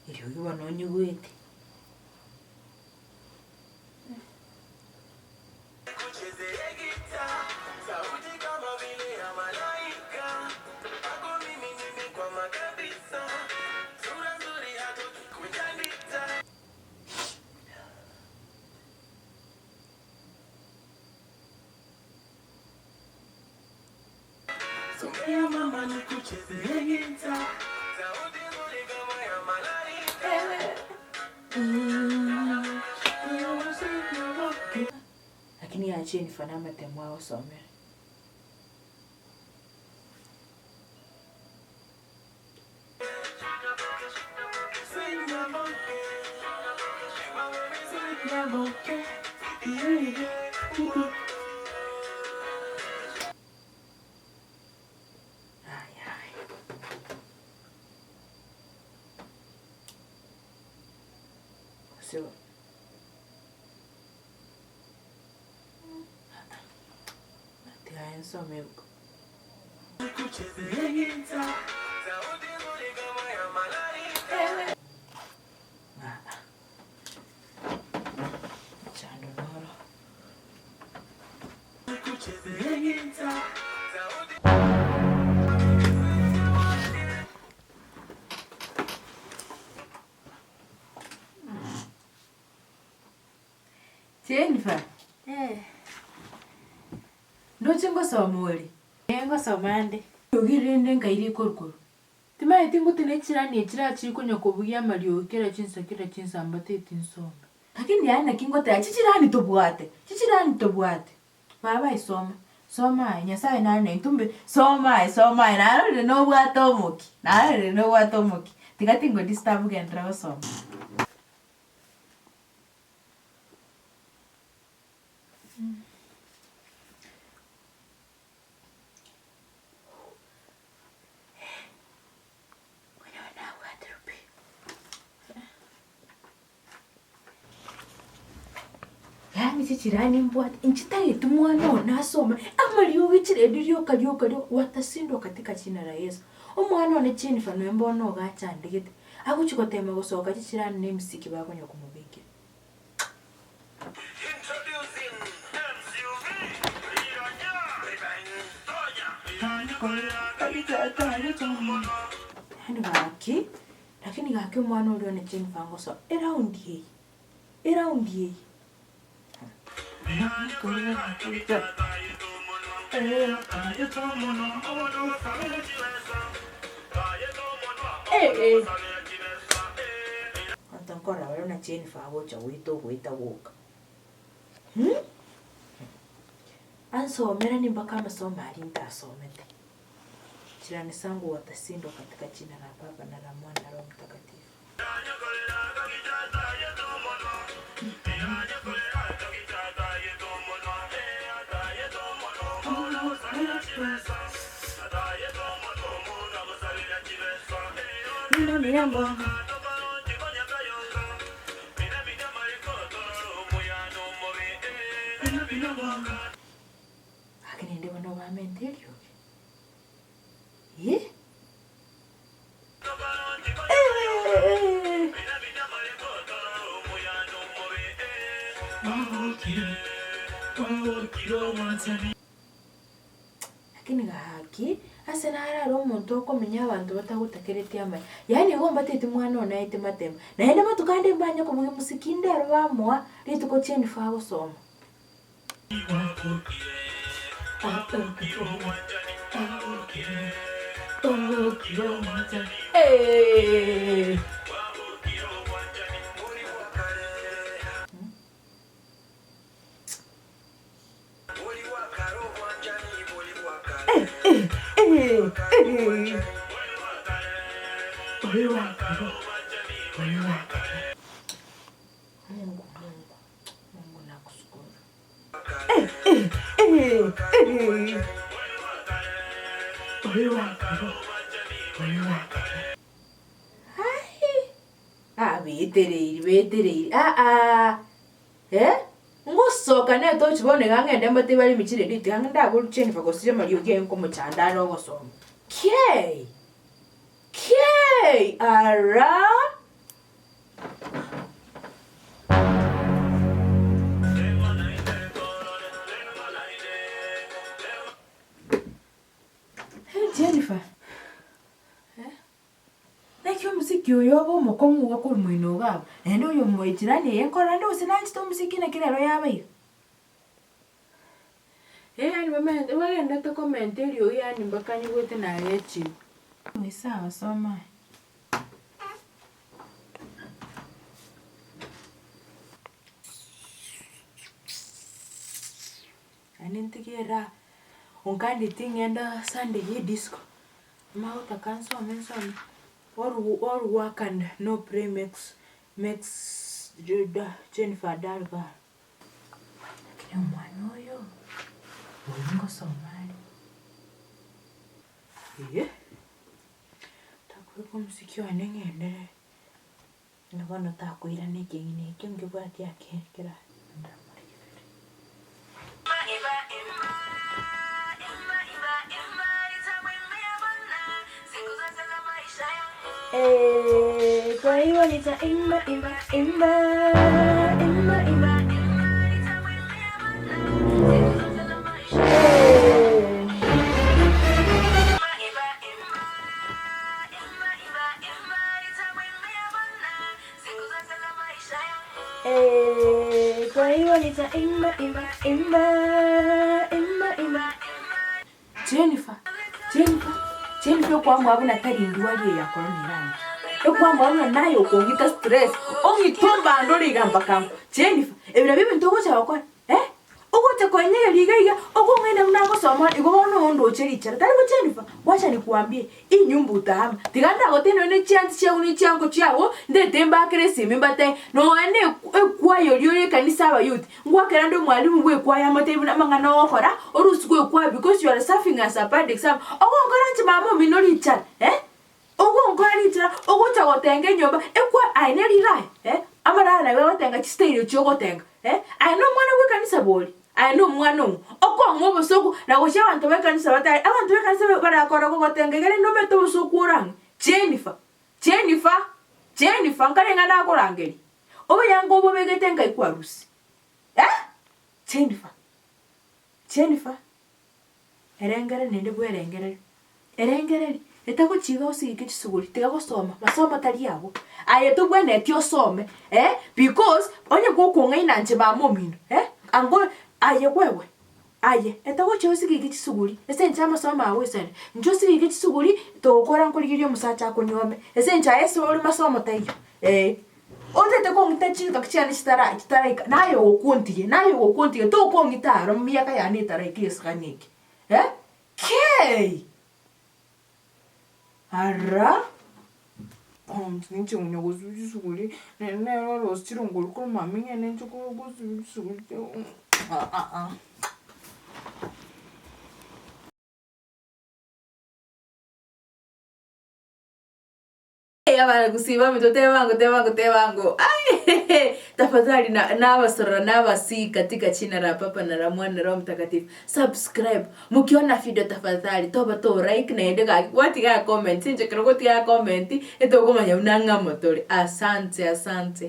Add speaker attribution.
Speaker 1: Eriogi bono onyigwete. Lakini ya Jennifer namatemo agosomera. Aya aya. Gose tiga nsome ebuku. Aa mochando noro. Jennifer, ndoche ngosoma ore? Ee ngosoma nde. Riogi rinde nkai rikorukorwa? Timanyeti ngotine chirani echi chirachire konya kobugia amariogi kera chinsa kera chinsa mbateti nsome. Lakini yaye naki ngoteba chichirani tobwate, chichirani tobwate. Baba aye soma, soma aye, Nyasaye nare naintwe mbe, soma aye, soma aye, narorire nobwate omokia, narorire nobwate omokia, tiga tingo disturb genderera gosoma. Yaani chichirani mbwate, nchitageti mwana one asome, amariogi chiredio rioka rioka rioka, watashindwa katika jina la Yesu. Omwana one Jennifer noe mbono iga achandegete, agochi gotema gosoka chichirani na emisiki bakonya komobekera. Yaani gaki, lakini gaki omwana oria one Jennifer ngosoa eraundi eye, eraundi eye. Abanto nkorora bare buna Jennifer agocha goita ogoita goka mh ansomeranie mpaka amasomo aria ntasomete. Jirani zangu watashindwa katika jina la Baba na la Mwana na Roho Mtakatifu. Gaki naende bono obamente eriogi. Eh? Lakini gaki, ase narare omonto okomenya abanto batagotakereti amaya, yaani igo mbateti mwana one aete matemo, naende matuko ande mbanye kobugia mosiki ndero bamoa rituko Jennifer agosoma. Mungu, Mungu, Mungu nakushukuru. Oyo oyo Ai! Ah betereiri betereiri aa eh, ngosoka netochi bono iga ng'ende mbatebi bare emichire eria tiga ndabori Jennifer gose amariogi aye nkomochanda are ogosoma. Kiei! Kiei! Araa! Hey Jennifer, eh, naki omosiki oyo obe omokong'u iga korwa moino iga abwo, naende oyo omoechirani eye nkorora nde gose nanchete omosiki naki rero yaba iga. Eh yaani bamenyete bagenderete komenta eriogi yaani mpaka nyigwete nagechiwe. Sawa soma aye. Naende ntige eraha, onkandeti ng'ende Sunday ya edisco, amagotaka nsome nsome, all all work and no play makes makes Jennifer a dull girl. Lakini omwana oyo, oyo ngosoma are, eh, takobeka omosiki one ng'enderere, na bono takoirana ekeng'ina ekio nkebwati ake kera. Jennifer, Jennifer, Jennifer okwamua buna tari ndwari eye ya korona erang'e. Okwamua buna naye okong'ita stress, ong'ite ombande ore iga mpaka nkwe. Jennifer, ebi nabio ebinto ogocha gokora eh? Ogocha koenyegeria iga iga, okong'aina buna agosoma igo bono ondoche richara. Tari bo Jennifer, wacha nikuambie, hii nyumba utahama. Tiga ndagotebie nonye ne chianti chiago ne chiango chiago, ndete mbakere esimi mbatebie, nonya ne ekwaya oria ore ekanisa abayouth, Ngwakera nde omwalimu bw'ekwaya amotebie buna amang'ana ogokora, orusie gwekwaya because you are serving as a bad example. Ogonkora inche mama omino richara eh, ogonkora richara, ogocha gotenga enyomba, ekwaya aye ne riraya eh, amaraya naye bagotenga chistyle echio ogotenga eh, aye na omwana bw'ekanisa bori? Aye na omwana ong'o? Okong'a obosoku na gochia abanto b'ekanisa batari, abanto b'ekanisa barakora gogotenga iga rende omanyete obosoku orang'e. Jennifer, Jennifer, Jennifer, nkare ng'a nakorangeria. Oboyango obo obegete nkai kwarusia? Eh! Jennifer! Jennifer! Erengere naende bwerengereri. Erengereri, etagochi iga osigike chisuguri, tiga gosoma, masomo tari ago. Aye tobwenereti osome, eh, because onye gokong'aina inche mama omino, eh, ango aye wewe, aye, etagochi osigike chisuguri, ase inche amasomo agoisane, inche osigike chisuguri, togokora nkorigerie omosacha akonyuome, ase inche aye ase ore masomo taiyo, eh. Otete kong'ita chingaki chiane chitara chitaraika, naye ogokuntigia, naye ogokuntigia, tokong'ita aro emiaka yane etaraika egesigani eke, eh, kei! Ara! Ninche konya gosibia chisuguri, naende nere orosie chirongori korwa mambia ng'ende inche gosibia chisuguri aa. Abagusii baminto tebango tebango tebango aye tafadhali na nabasorora nabasii katika jina la Baba na la Mwana na Roho Mtakatifu subscribe mokiona video tafadhali toba to like naende gaki gwatiga comment inche ekero gotiga comment etokomanya buna ng'amo tore asante asante.